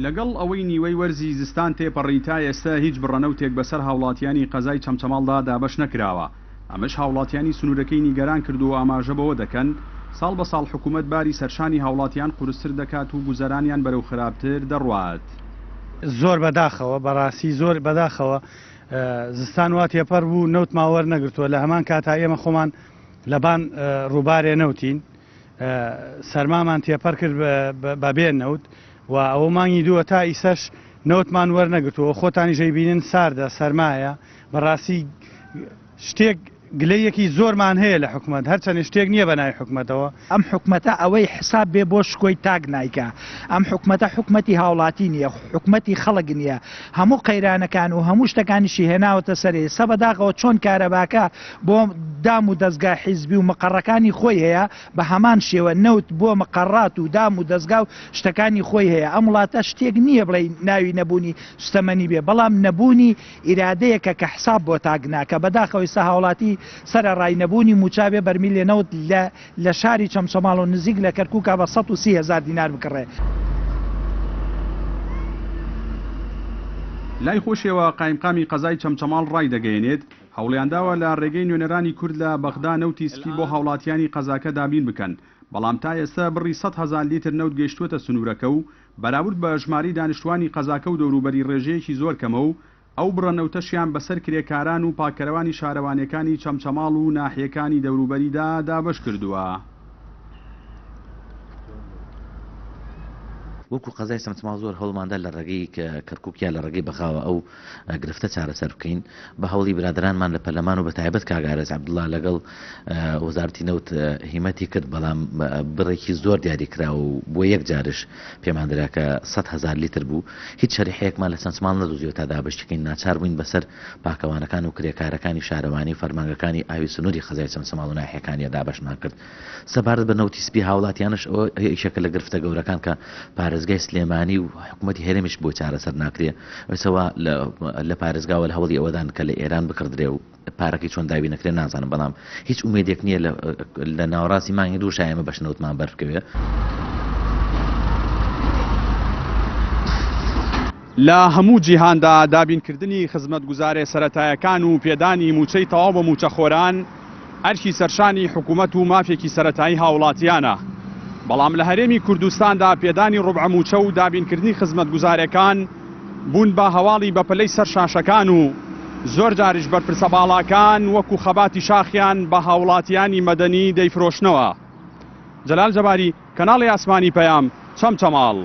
لەگەڵ ئەوەی نیوەی وەرزی زستان تێپەڕی تا ئێستە هیچ بڕە نەوتێک بەسەر هاوڵاتیانی قەزای چەمچەماڵدا دابەش نەکراوە، ئەمەش هاوڵاتیانی سنوورەکەی نیگەران کردووە و ئاماژە بەوە دەکەن، ساڵ بە ساڵ حکومەت باری سەرشانی هاوڵاتیان قورستر دەکات و گوزەرانیان بەرەو خراپتر دەڕوات. زۆر بەداخەوە بەڕاستی زۆر بەداخەوە زستان وا تێپەڕ بوو نەوتمان وەرنەگرتووە لە هەمان کاتا ئێمە خۆمان لەبان ڕووبارێ نەوتین سەرمامان تێپەر کرد بە بێ نەوت و ئەوە مانگی دووە تا ئیسەش نەوتمان وەرنەگرتووە خۆتانیش ئەیبینن ساردە سەرمایە بەڕاستی شتێک گلەیەکی زۆرمان هەیە لە حکومەت هەرچەندی شتێک نییە بە ناوی حکومەتەوە. ئەم حکومەتە ئەوەی حساب بێ بۆ شکۆی تاک نایکا ئەم حکومەتە حکومەتی هاوڵاتی نییە حکومەتی خەڵک نییە هەموو قەیرانەکان و هەموو شتەکانیشی هێناوەتە سەرێ سە بەداخەوە چۆن کارەباکە بۆ دام و دەزگا حیزبی و مقەڕەکانی خۆی هەیە بە هەمان شێوە نەوت بۆ مقەڕات و دام و دەزگا و شتەکانی خۆی هەیە ئەم وڵاتە شتێک نییە بڵێی ناوی نەبوونی سوتەمەنی بێ بەڵام نەبوونی ئیرادەیەکە کە حساب بۆ تاک ناکا بەداخەوە ئیستا هاوڵاتی سەرەڕای نەبوونی مووچە بێ بەرمیلێ نەوت لە لە شاری چەمچەماڵ و نزیک لە کەرکوکا بە 130,000 دینار بکڕێ. لای خۆشیەوە قایمقامی قەزای چەمچەماڵ ڕایدەگەیەنێت، هەوڵیانداوە لە ڕێگەی نوێنەرانی کورد لە بەغدا نەوتی سپی بۆ هاوڵاتیانی قەزاکە دابین بکەن، بەڵام تا ئێستا بڕی 100,000 لیتر نەوت گەیشتووەتە سنوورەکە و بەراورد بە ژمارەی دانیشتووانی قەزاکە و دەوروبەری ڕێژەیەکی زۆر کەمە و ئەو بڕە نەوتەشیان بەسەر کرێکاران و پاککەرەوانی شارەوانییەکانی چەمچەماڵ و ناحیەکانی دەوروبەریدا دابەشکردووە. وەکو قەزای چەمچەماڵ زۆر هەوڵماندا لە ڕێگەی کەرکوک یا لە ڕێگەی بەغاوە ئەو گرفتە چارەسەر بکەین بە هەوڵی برادەرانمان لە پەرلەمان و بە تایبەت کاک ئارێز عەبدوڵا لەگەڵ وەزارەتی نەوت هیمەتی کرد بەڵام بڕێکی زۆر دیاریکرا و بۆ یەک جارش پێمان درا کە 100,000 لیتر بوو هیچ شەریحەیەکمان لە چەمچەماڵ نەدۆزیەوە تا دابەشی کەین ناچار بووین بەسەر پاکەوانەکان و کرێکارەکانی شارەوانی و فەرمانگەکانی ئاوی سنووری قەزای چەمچەماڵ و ناحیەکانیە دابەشمان کرد سەبارەت بە نەوتی سپی هاوڵاتیانش ئەوە یەکێکە لە گرفتە گەورەکان کە پارێزگای سلێمانی و حکوومەتی هەرێمیش بۆ چارەسەر ناکرێ ئێسەوە لە پارێزگاوە لە هەوڵی ئەوەدان کە لە ئێران بکڕدرێ و پارەکەی چۆن دابین نەکرێ نازانم بەڵام هیچ ئومێدێک نییە لە ناوەڕاستی مانگی دوو شا ئێمە بەش نەوتمان بەر بکەوێ. لە هەموو جیهاندا دابینکردنی خزمەتگوزارێ سەرەتایەکان و پێدانی مووچەی تەواو بە مووچەخۆران ئەرکی سەرشانی حکومەت و مافێکی سەرەتایی هاوڵاتیانە، بەڵام لە هەرێمی کوردستاندا پێدانی ڕوبعە مووچە و دابینکردنی خزمەتگوزارێکان بوون بە هەواڵی بەپەلەی سەر شاشەکان و زۆر جاریش بەرپرسە باڵاکان وەکو خەباتی شاخیان بە هاوڵاتیانی مەدەنی دەیفرۆشنەوە. جەلال جەباری، کەناڵی ئاسمانی پەیام، چەمچەماڵ.